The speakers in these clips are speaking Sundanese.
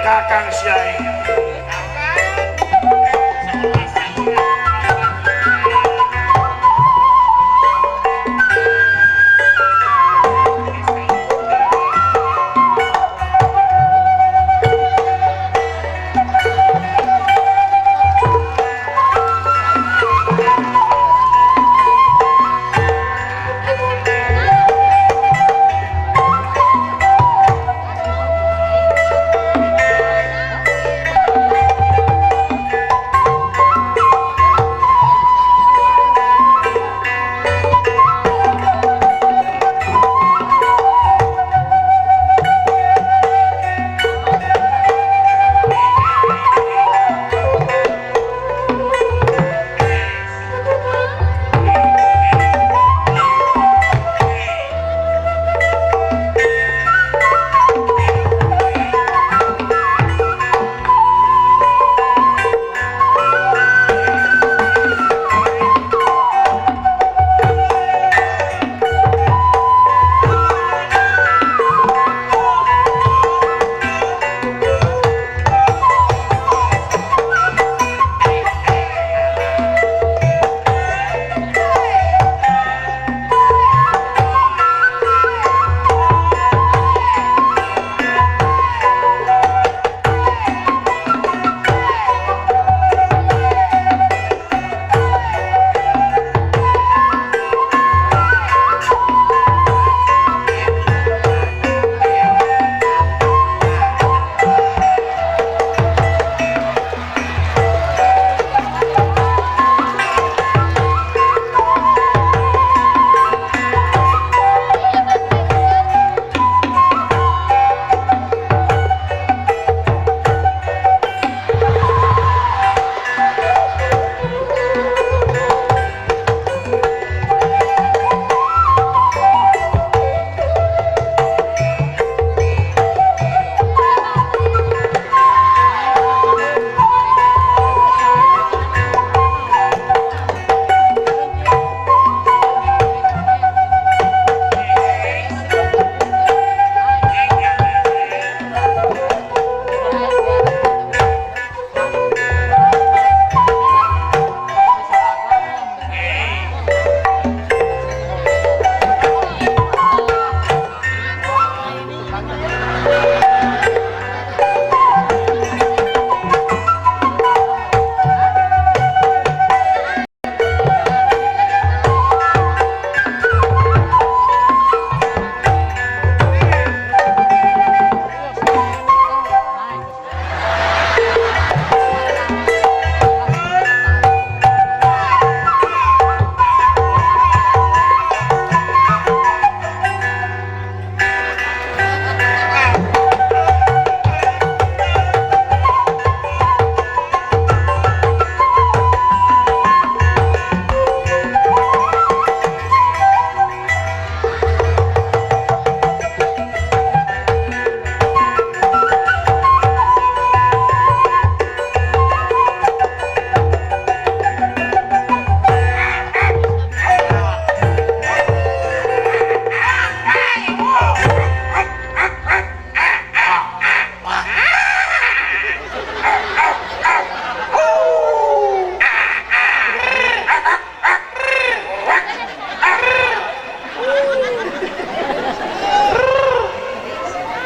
Kakang Syai.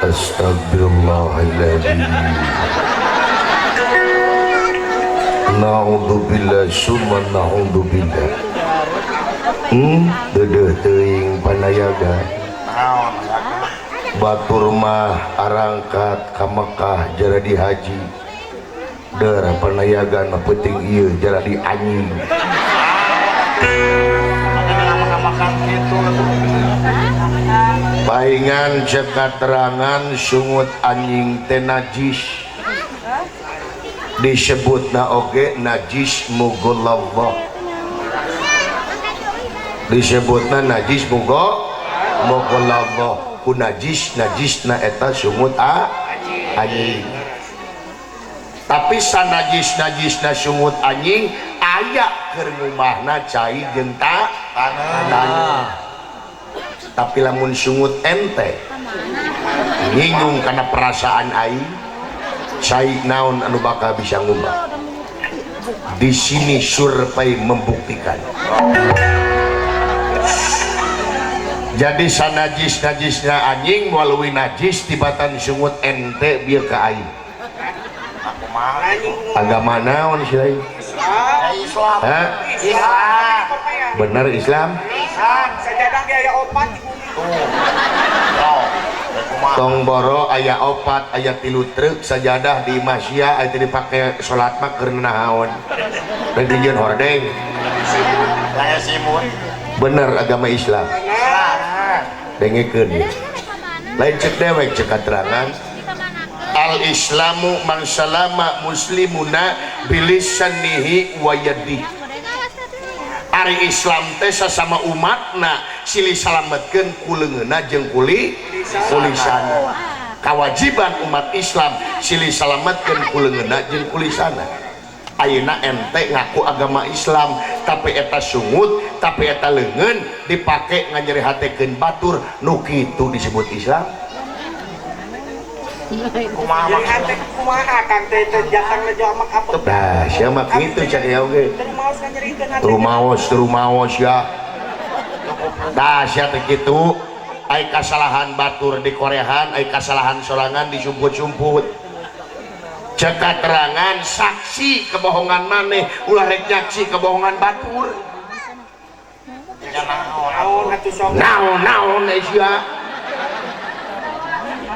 Astagfirullahaladzim. Na'udzubillah summa na'udzubillah. Deudeuh teuing panayaga. Batur mah arangkat ka Mekah jaradi haji. Deur panayaga na peuting ieu jaradi anjing. Paingan cek katerangan sungut anjing teh najis. Disebutna oge najis mughalladhah. Disebutna najis mughalladhah. Ku najis najisna eta sungut anjing. Tapi sanajis najisna sungut anjing aya keur ngumahna cai jeung taneuh. Tapi lamun sungut ente nyinggung kana perasaan aing, cai naon anu bakal bisa ngubah. Di sini survei membuktikan. Jadi sanajis najisna anjing waluwi najis tibatan sungut ente bieu ka aing. Agama naon sih lain? Islam. Hah? Islam. Bener Islam? Islam. Sajadah ge aya opat di bumi. Tong boro aya opat, aya tilu truk sajadah di Masya aya teu dipake salat mah keur naon. Rek dijieun hordeng. Aya simun. Bener agama Islam. Dengekeun. Lain cek dewek cek katerangan. Al Islamu man salama muslimuna bilisanihi wa yadihi. Ari Islam teh sasama umatna silih salametkeun ku leungeunna jeung kulisana. Kawajiban umat Islam silih salametkeun ku leungeunna jeung kulisana. Ayeuna ente ngaku agama Islam tapi eta sungut, tapi eta leungeun dipake nganyerihatekeun batur nu kitu disebut Islam. Kumaha Jadi hate kumaha Kang teh teh jatang lejo amak apa. Nah, sia mah kitu cak ya oge. Teu maos nganyerikeun hate. Teu maos ya. Tah sia teh kitu, ai kasalahan batur di korehan, ai kasalahan sorangan disumput-sumput. Cek katerangan saksi kebohongan maneh, ulah rek nyaksi kebohongan batur. Naon atuh sok. Naon naon sia.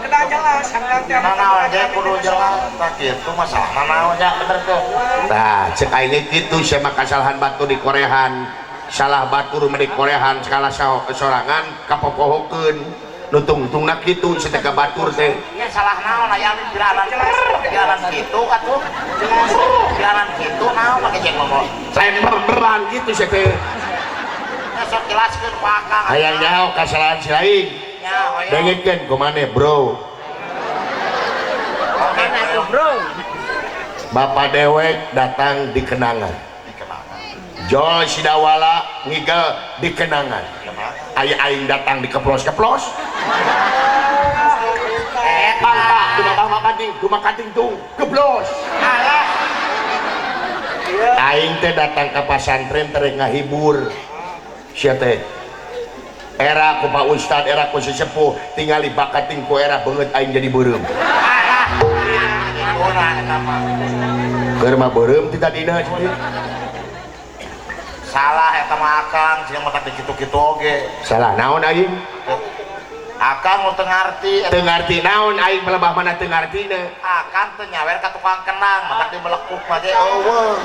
Kedah jelas Kang teh. Naon ge kudu jelas tah kitu masalahna naon nya bener teh. Tah cek aing kitu sia mah kasalahan batur di korehan. Salah batur mah di korehan, salah sorangan kapopohokeun. Nu tungtungna kitu sia teh ka batur teh. Nya salah naon aya piranan piranan kitu atuh. Piranan kitu naon make jeung ngomong. Lain berberan kitu sia teh. Nya sok jelaskeun ku Akang. Hayang nyaho kasalahan si lain. Nya hoyong. Dengekeun kumaneh bro. Bro. Bapak dewek datang di kenangan. Jol Sidawala ngigel di kenangan. Aya aing datang di keplos-keplos. Pangpak dumakating tung keplos. Alah. Aing teh datang ke pasantren teh ngahibur. Sia teh era ku Pak Ustad, era ku sesepuh, tingali bakating ku era beungeut aing jadi beureum. Alah. Keur mah beureum ti tadina cenah. Salah eta mah Akang, sia mah teh kitu-kitu oge. Salah naon aing? Akang nu teu ngarti. Teu ngarti naon aing melebah mana teu ngartina. Akang teu nyawer ka tukang kenang, matak dimelekuk mah ge eueuh.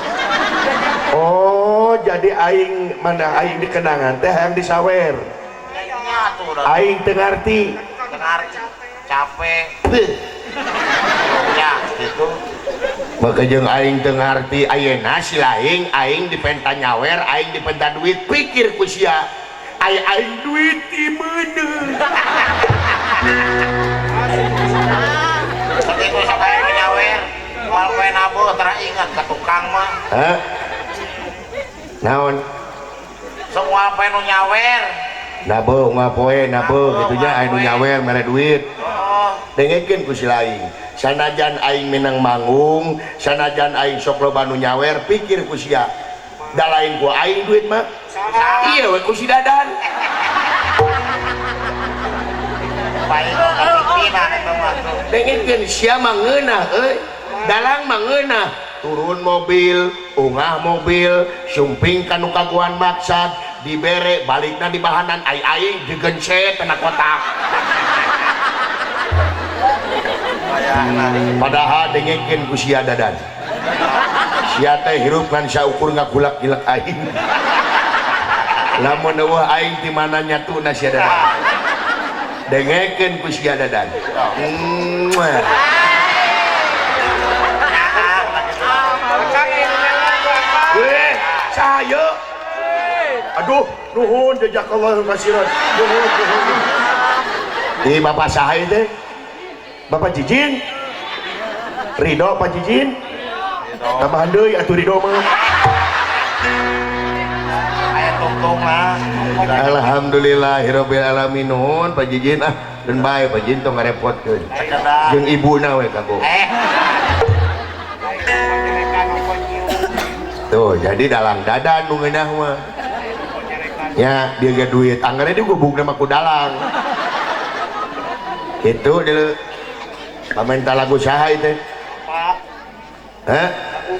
Oh, jadi aing mana aing di kenangan teh hayang disawer. Nya atuh da. Aing teu ngarti. Teu ngarti. Capek. Beuh. Ya, gitu. Maka jeung aing teu ngarti ayeuna si laing aing dipenta nyawer, aing dipenta duit, pikir ku sia. Ai aing duit di meuneuh. Sakitu sok aya nu nyawer, moal poe nabuh tara ingat ka tukang mah. Hah? Naon? Sok moal poe nu nyawer. Nabuh moal poe nabuh kitu nya aya nu nyawer mere duit. Heeh. Dengekeun ku si laing. Sanajan aing minang manggung, sanajan aing sok loba nu nyawer, pikir ku sia. Da lain ku aing duit mah. Iya we ku si Dadan. Baik, Kemungkinan eta mah tuh. Dengekeun sia mah ngeunah euy. Dalang mah ngeunah. Turun mobil, ungah mobil, sumping ka nu kaguan maksad, dibere balikna di bahanan ai aing digencet kana kotak. Padahal dengekeun ku sia dadan. Sia teh hirup ngan saukur ngagulak-gilak aing. Lamun eueuh aing ti mana nyatuna sia dadan. Dengekeun ku sia dadan. Muah. Weh, saya. Aduh, nuhun jazakallahu khairan. Nuhun, nuhun. Di bapak saha ieu teh? Bapak Jijin. Ridho Pak Jijin. Tambahan deui atuh Ridho mah. Aya tungtung lah. Alhamdulillahirabbil alamin nuhun Pak Jijin ah dan bae Pak Jijin tong ngarepotkeun. Sakedap. Jeung ibuna we kanggo. Tuh, jadi dalang dadan nu ngeunah mah. Ya, dia ge duit anggarnya dia gubugna mah ku dalang. Kitu deuleu. Pamenta lagu saha ieu teh? Pak. Hah?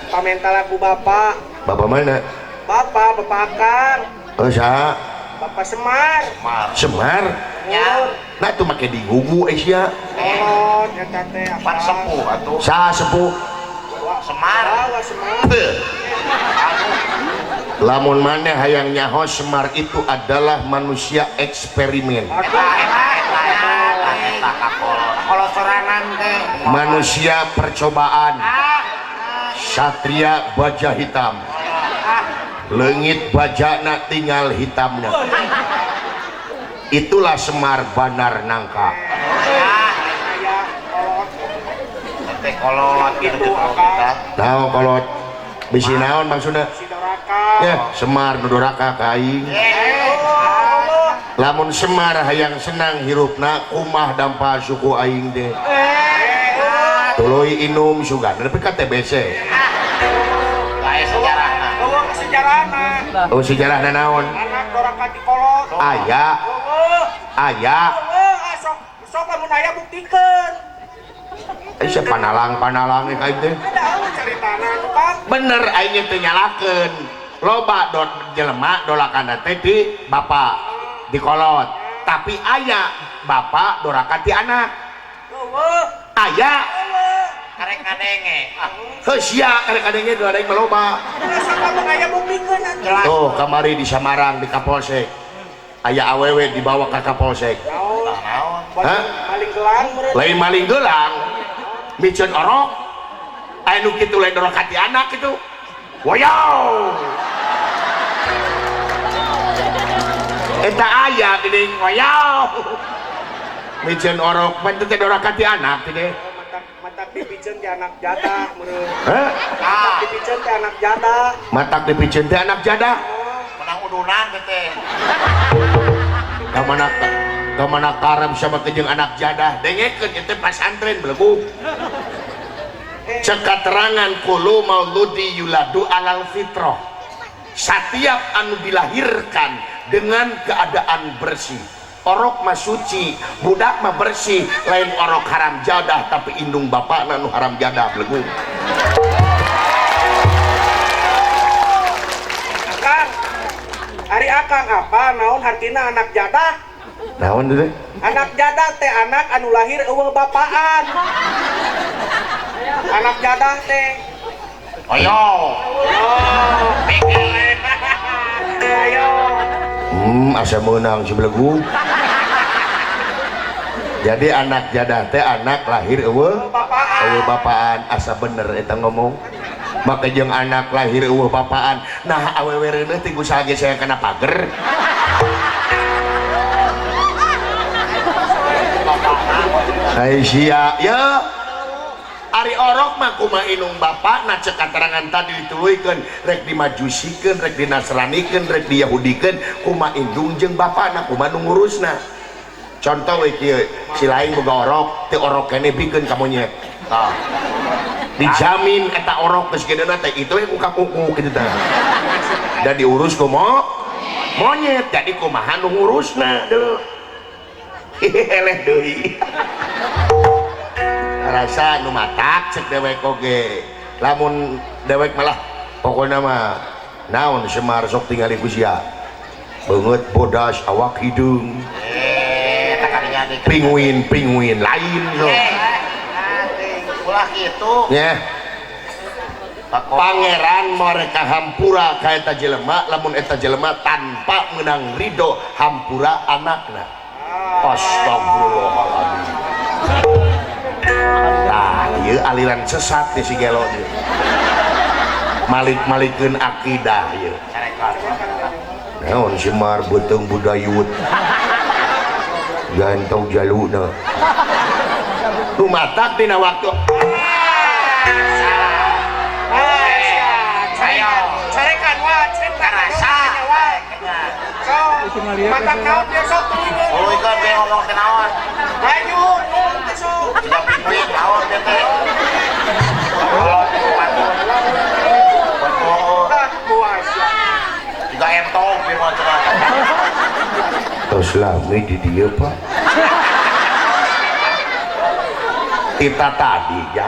Pamenta lagu Bapak. Bapak mana? Bapak, Bapak Akang. Oh, saha? Bapak Semar. Semar. Semar? Ya. Nah, tuh make digugu sia. Kolot eta teh apa? Pan sepuh atuh. Saha sepuh? Semar. Bawa Semar. Lamun maneh hayang nyaho Semar itu adalah manusia eksperimen. Eta eta eta eta eta kakolot. Kolot sorangan teh. Manusia percobaan. Satria baja hitam. Leungit bajana tinggal hitamnya. Itulah Semar Banar Nangka. Teh kolot gitu kita. Naon kolot? Bisi naon maksudna? Ya, Semar nu doraka ka aing. Lamun Semar hayang senang hirupna kumah dampal suku aing teh. Tuluy inum sugan nepi ka TBC. Bae sejarahna. Eueuh sejarahna. Oh, sejarahna naon? Anak doraka ti kolot. Aya. Aya. Eueuh, sok sok lamun aya buktikeun. Sia panalang-panalang aing teh. Caritana atuh Kang. Bener aing teh nyalakeun. Loba dot jelema dolakana teh di bapak di kolot. Tapi aya bapak doraka ti anak. Eueuh. Aya. Karek kadenge. Heuh sia karek kadenge dua aing mah loba. Sok lamun aya buktikeun atuh. Tuh kamari di Samarang di Kapolsek. Aya awewe dibawa ka Kapolsek. Naon? Hah? Maling gelang meureun. Lain maling gelang. Miceun orok. Aya nu kitu lain doraka ti anak kitu. Woyow. Eta aya geuning woyow. Miceun orok pan teh doraka ti anak teh. Matak dipiceun ti anak jadah meureun. Hah? Matak dipiceun ti anak jadah. Matak dipiceun ti anak jadah. Menang udunan teh. Ka mana ka mana karam sama jeung anak jadah. Dengekeun ieu teh pasantren belegug. Cek katerangan kulu mauludi yuladu alal fitrah. Setiap anu dilahirkan dengan keadaan bersih. Orok mah suci, budak mah bersih, lain orok haram jadah tapi indung bapakna nu haram jadah belegug. Akang. Ari akang apa naon hartina anak jadah? Naon teh? Anak jadah teh anak anu lahir eueuh bapaan. Anak jadah teh. Oyo. Oh. Ayo. Asa meunang si belegug. Jadi anak jadah teh anak lahir eueuh bapaan. Eueuh bapaan, asa bener eta ngomong. Maka jeung anak lahir eueuh bapaan. Nah awewe reuneuh teh ku saha ge saya kana pager. Ai sia, ya. Ari orok mah kumaha indung bapakna cek katerangan tadi dituluykeun rek dimajusikeun rek dinasranikeun rek diyahudikeun kumaha indung jeung bapakna kumaha nu ngurusna. Contoh we kieu, si lain boga orok teu orok keneh bikeun ka monyet. Tah. Dijamin eta orok geus gedeuna teh itu we ku kakuku kitu tah. Da diurus ku monyet jadi kumaha nu ngurusna deuleu. Eleh deui. Rasa nu matak cek dewek oge. Lamun dewek malah pokona mah naon Semar sok tingali ku sia. Beungeut bodas awak hideung. Pinguin pinguin lain sok. Ulah kitu. Nya. Pangeran mereka hampura ka eta jelema lamun eta jelema tanpa meunang ridho hampura anakna. Astagfirullahaladzim. Tah ieu aliran sesat teh si gelo ieu. Malik-malikeun akidah ieu. Naon Semar beuteung budayut. Gantong jaluna. Rumatak dina waktu. Matak naon dia sok tuluy. Tuluy dia ngomong teh naon. Lanjut ngomong teh sok. Tidak pimpin naon dia teh. Juga entong dia mah cenah. Tos lami di dieu Pak. Kita tadi ya.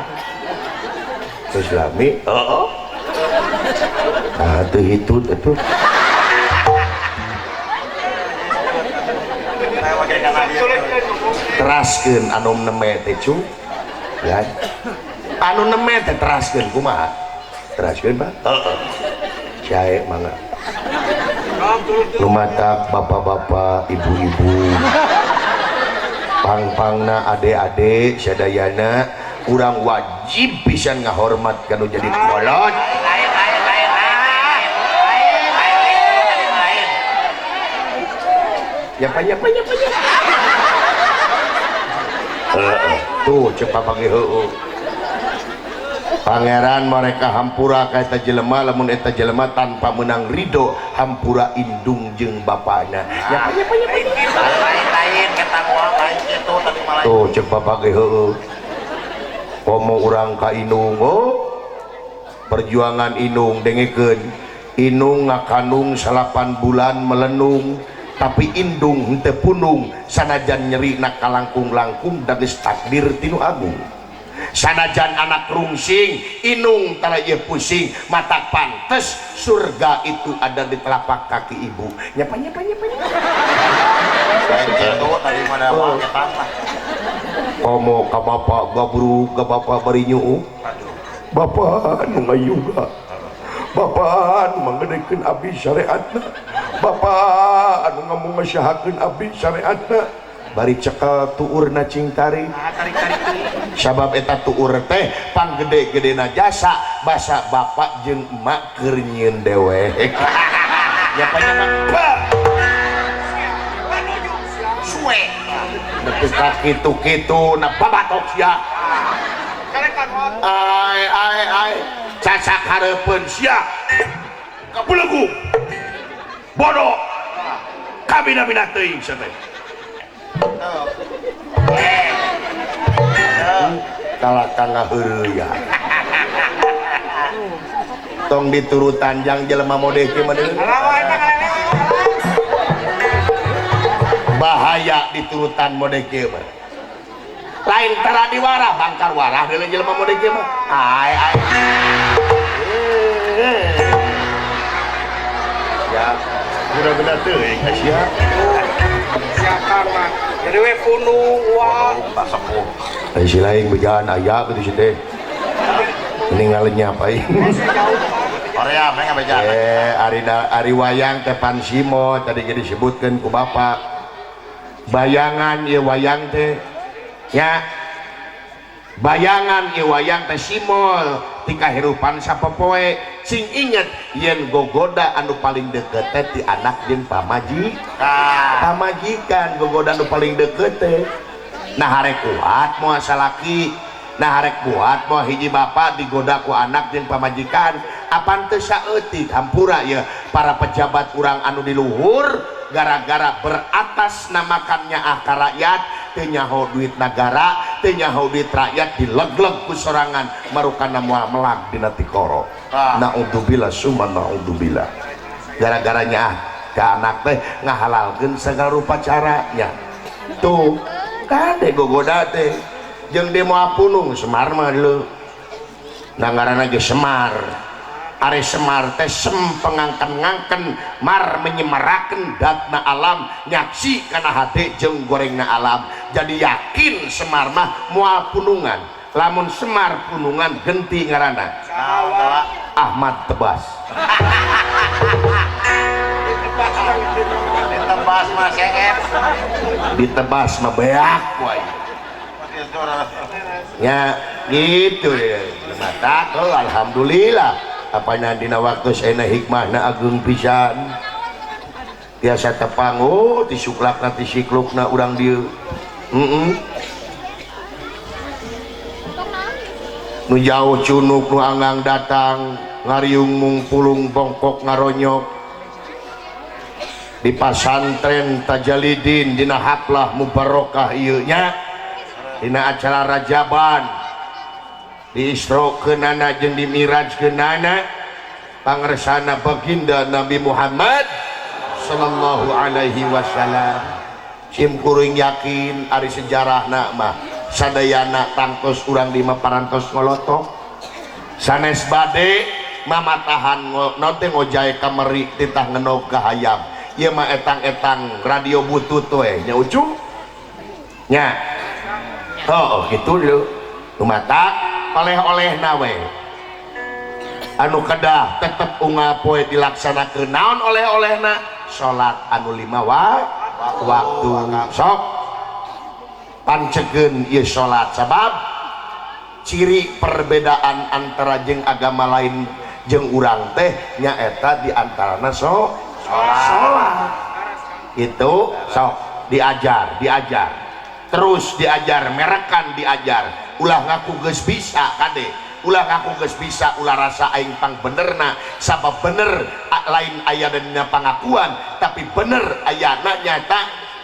Tos lami, heeh. Nah, teu hitut atuh. Teraskeun anu neme teh cu ya anu neme teh teraskeun kumaha teraskeun Pak heeh jae mangga nu matak bapak-bapak ibu-ibu pang-pangna ade-ade sadayana urang wajib pisan ngahormat kanu jadi kolot. Nyapa nyapa nyapa nyapa. Tuh cek papanggih heueuh. Pangeran mereka hampura ka eta jelema lamun eta jelema tanpa meunang ridho hampura indung jeung bapana. Nyapa nyapa nyapa. Lain-lain eta moal lain kitu tadi mah. Tuh cek papanggih heueuh. Komo urang ka indung oh. Perjuangan indung dengekeun. Indung ngakanung 8 bulan melenung. Tapi indung henteu punung sanajan nyeri na kalangkung-langkung da geus takdir tinu agung sanajan anak rungsing inung tara ieu pusing mata pantes surga itu ada di telapak kaki ibu nyapa nyapa nyapa tadi mana mah komo ka bapak gabrug ka bapak bari nyuuh bapak nu ngayuga bapak anu manggedekeun abdi syariatna bapak anu ngomong ngasyahakeun abdi syariatna bari cekel tuurna cing tarik sabab eta tuur teh panggede-gedena jasa basa bapak jeung emak keur nyieun dewek nyapa nyapa suwe nepi ka kitu-kitu na babatok sia ai ai ai cacak hareupeun sia kabelegu bodoh kabina-bina teuing sia teh kalah ngaheureuyah tong diturutan jang jelema modeh kieu mah bahaya diturutan modeh kieu mah lain tara diwarah bangkar warah deui jelema modeh kieu mah ai ai ya bener-bener teuing sia siapa mah jadi we punung wah sepuh ai si lain bejaan aya kitu si teh ninggal lenyap aing Korea mah bejaan ari wayang teh pansimo tadi ge disebutkeun ku bapak bayangan ieu wayang teh ya bayangan ieu wayang teh simol ti kahirupan sapopoe sing inget yen gogoda anu paling deket teh ti anak jeung pamajikan pamajikan gogoda anu paling deket teh nah harek kuat moal salaki nah harek kuat moal hiji bapak digoda ku anak jeung pamajikan apan teu saeutik hampura ya para pejabat urang anu di luhur gara-gara beratas namakannya ka rakyat teu nyaho duit nagara teu nyaho duit rakyat dilegleg ku sorangan marukana moal melag dina tikoro. Naudzubillah summa naudzubillah gara-garanya ka anak teh ngahalalkeun segala rupa caranya. Tuh kade gogoda teh jeung dia moal punung Semar mah dulu. Nah ngaranna ge Semar. Ari Semar teh sem pengangken-ngangken mar menyemaraken datna alam nyaksi kana hate jeung gorengna alam. Jadi yakin Semar mah moal punungan. Lamun Semar punungan genti ngaranna. Ahmad Tebas. Ditebas mah seep. Ditebas mah beak wae. Ya gitu ya. Mata oh, alhamdulillah apana dina waktu saena hikmahna ageung pisan. Biasa tepang oh ti suklakna ti siklukna urang dieu. Heeh. Nu jauh cunuk nu anggang datang ngariung mungpulung bongkok ngaronyok di pasantren Tajalidin dina haplah mubarokah ieu nya dina acara rajaban di Isra keunana jeung di Miraj keunana pangersana baginda Nabi Muhammad sallallahu alaihi wasallam. Sim kuring yakin ari sejarahna mah sadayana tangtos urang di parantos ngolotok sanes bade mamatahan naon teh ngojay ka meri titah ngenog ka hayam ieu mah etang-etang radio butut we nya ucu nya. Oh gitu lho mata oleh-olehna we anu kedah tetep unggal poe dilaksanakeun naon oleh-olehna salat anu 5 waktu sok pancegeun ieu salat sabab ciri perbedaan antara jeung agama lain jeung urang teh nyaeta di antarana salat itu sok diajar diajar terus diajar merekan diajar ulah ngaku geus bisa kade ulah ngaku geus bisa ulah rasa aing pang benerna sabab bener lain aya dina pangakuan tapi bener ayana nyata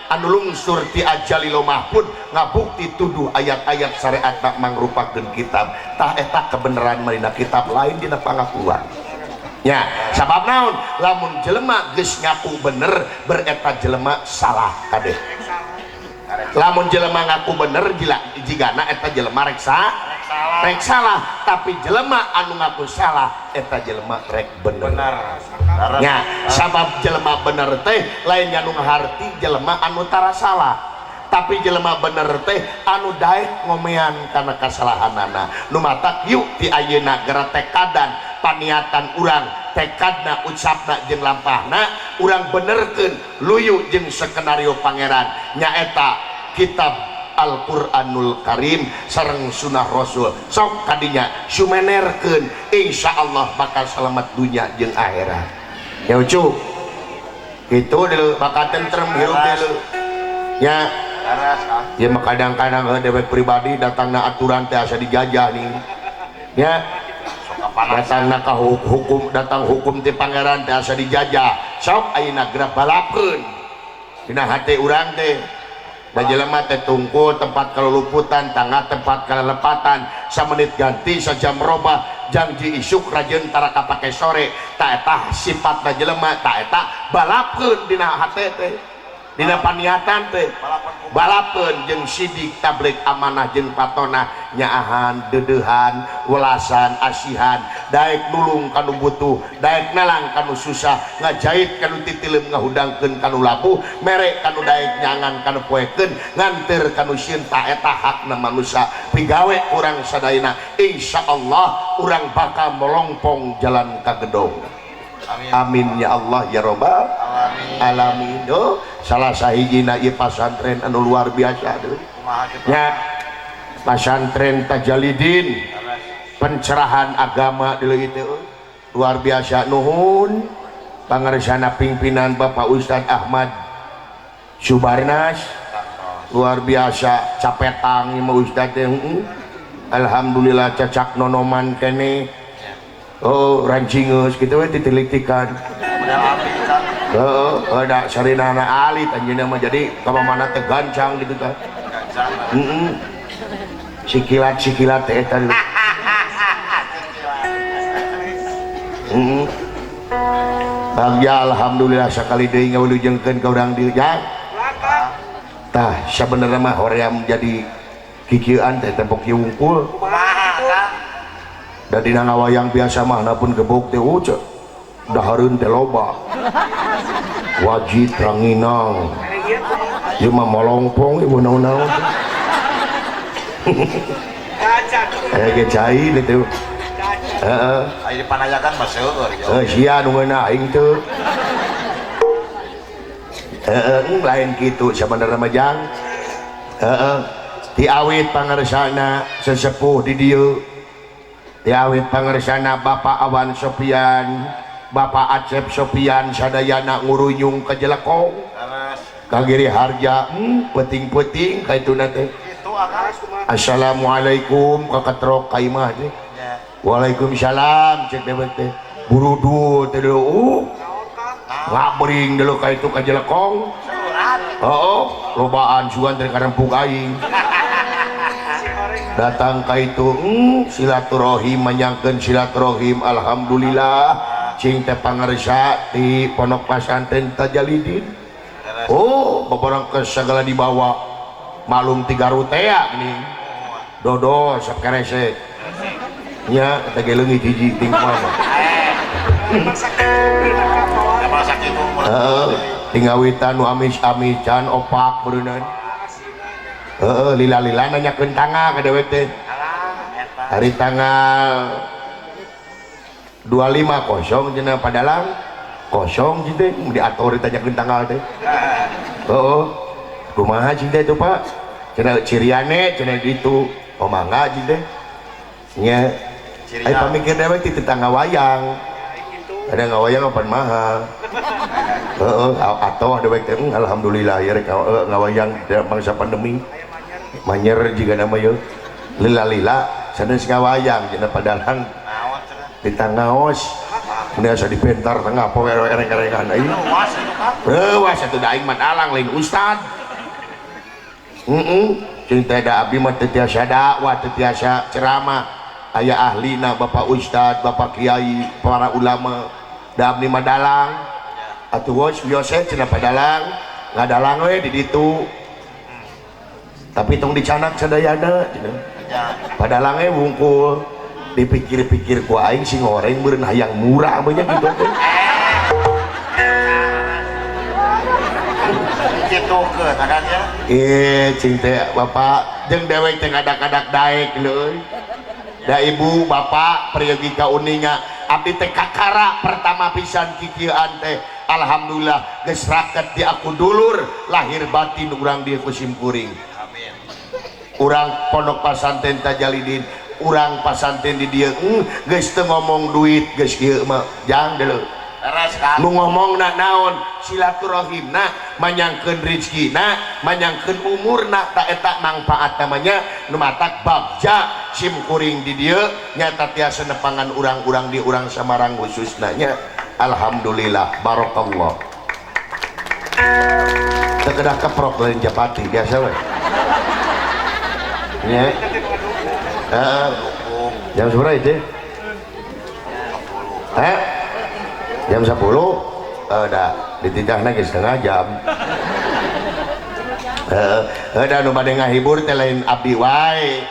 anu lungsur ti ajalilo mahfud ngabukti tuduh ayat-ayat syariat tak mangrupakeun kitab tah eta kebenaran dina kitab lain dina pangakuan nya sabab naon lamun jelema geus ngaku bener bereta jelema salah kade lamun jelema ngaku bener jigana eta jelema rek salah tapi jelema anu ngaku salah eta jelema rek bener nya sabab jelema bener teh lain anu ngaharti jelema anu tara salah tapi jelema bener teh anu daek ngomean kana kasalahanana nu matak yuk ti ayeuna geura tekadan paniatan urang tekadna ucapna jeung lampahna urang benerkeun luyu jeung skenario pangeran nyaeta kitab Al-Qur'anul Karim sareng sunah Rasul sok kadinya sumenerkeun insyaallah bakal selamat dunya jeung akhirat ya ucu kitu deuleu bakal tentrem hirup deuleu nya ya mah kadang-kadang dewek pribadi datangna aturan teh asa dijajah nih nya datangna ka hukum datang hukum ti pangeran teh asa dijajah sok ayeuna geura balapeun dina hate urang teh da jelema teh tungku tempat kaluluputan tangga tempat kalelepatan samenit ganti sajam robah janji isuk rajeun tara kapake sore ta eta sifatna jelema ta eta balapeun dina hate teh dina paniatan teh balapeun jeung sidik tabligh amanah jeung patona nyaahan deudeuhan welasan asihan daek nulung kanu butuh daek nalang kanu susah ngajait kanu titileum ngahudangkeun kanu labuh mere kanu daek nyangan kanu poekeun nganteur kanu sieun ta eta hakna manusia pigawe urang sadayana insyaallah urang bakal molongpong jalan ka gedong. Amin ya Allah ya robbal alamin. Oh, salah sahijina ieu pasantren anu luar biasa deui. Nya pasantren Tajalidin pencerahan agama deui teh luar biasa nuhun pangersana pimpinan Bapak Ustad Ahmad Subarnas luar biasa capetang ieu mah Ustad teh. Alhamdulillah cacak nonoman kene. Oh, rancingeus kitu we titilik-tikan. Heeh, ada sarinana alit anjeunna mah jadi ka mana teh gancang gitu tah. Heeh. Sikilat-sikilat teh eta. Heeh. Bagja alhamdulillah sakali deui ngawilujengkeun ka urang dieu nya. Tah sabenerna mah hoream jadi kikieuan teh tempok ieu wungkul. Kumaha Kang? Da dina ngawayang biasa mah pun gebok teh uce. Dahareun teh loba. Wajit ranginang. Ieu mah molongpong ieu naon-naon. Aya ge cai teh. Heeh. Aya di panayakan mah seueur. Heuh sia nu ngeunah aing teu. Heeh, lain kitu sabenerna mah jang. Heeh. Ti awit pangersana sesepuh di dieu. Ti awit pangersana Bapak Awan Sopian, Bapak Acep Sopian sadayana ngurunyung ka Jelekong. Ka Giri Harja, peuting-peuting ka ituna teh. Assalamualaikum ka katrok ka imah teh. Waalaikumsalam cek dewek teh. Burudul teh deui. Ngabring deui ka itu ka Jelekong. Heeh, lobaan sugan teh karempuk aing. Datang ka itu silaturahim manyangkeun silaturahim alhamdulillah cing teh pangarsa di Pondok Pesantren Tajalidin. Oh, babarang ke segala dibawa malum tiga rutea geuning. Dodo sakeresek. Nya teh ge leungit hiji ting mah. Heeh, tingawitan nu amis-amis can opak beureunan. Heeh, lila-lila nanyakeun tanggal ka dewek teh. Hari tanggal 25 kosong cenah padalang kosong cing teh diatur ditanyakeun tanggal teh. Heeh. Kumaha cing teh tuh Pak? Cenah ciriane cenah ditu. Oh mangga cing teh. Nya. Ai pamikir dewek ti tetangga wayang. Ada ngawayang apa mahal. Heeh, atau dewek teh alhamdulillah ya rek ngawayang bangsa pandemi. Manyer jiga nama yeuh. Lila-lila sanes ngawayang cenah padalang. Ditangaos. Mun asa dipentar tengah poe ereng-erengan aing. Reuas atuh da aing mah dalang lain ustad. Heeh, cing teh da abdi mah teu tiasa dakwah, teu tiasa ceramah. Aya ahlina Bapak Ustad, Bapak Kiai, para ulama. Da abdi mah dalang. Atuh wos wios cenah padalang, ngadalang we di ditu. Tapi tong dicanak sadayana cenah. Padalang we wungkul. Dipikir-pikir ku aing sing goreng meureun hayang murah banyak gitu teh. Kitukeun akan ya. Cing teh Bapak jeung dewek teh ngadak-ngadak daek leuy. Da ibu bapak peryogi ka uninga abdi teh kakara pertama pisan kikieuan teh alhamdulillah geus raket di aku dulur lahir batin urang dieu ku simkuring. Amin. Urang Pondok Pesantren Tajalidin, urang pasantren di dieu geus teu ngomong duit geus kieu mah jang deuleu. Nu ngomongna naon silaturahimna manyangkeun rezekina manyangkeun umurna ta eta mangfaat namanya nu matak bagja simkuring di dieu nyata tiasa nepangan urang-urang di urang Samarang khususna nya alhamdulillah barakallah. Teu kedah keprok lain japati biasa we nya. Heeh. Jam sabaraha ieu? Heh? Jam 10 da dititahna ge setengah jam. Heeh, da nu bade ngahibur teh lain abdi wae.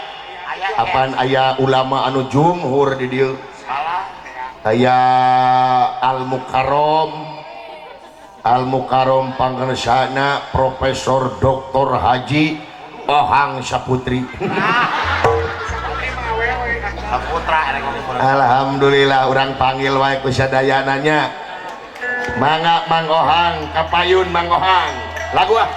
Apan aya ulama anu jumhur di dieu. Aya Al Mukarram. Al Mukarram pangersana Profesor Dr. Haji Ohang Saputri. Alhamdulillah urang panggil wae ku sadayananya. Mangga Mang Ohang kapayun Mang Ohang. Lagu ah.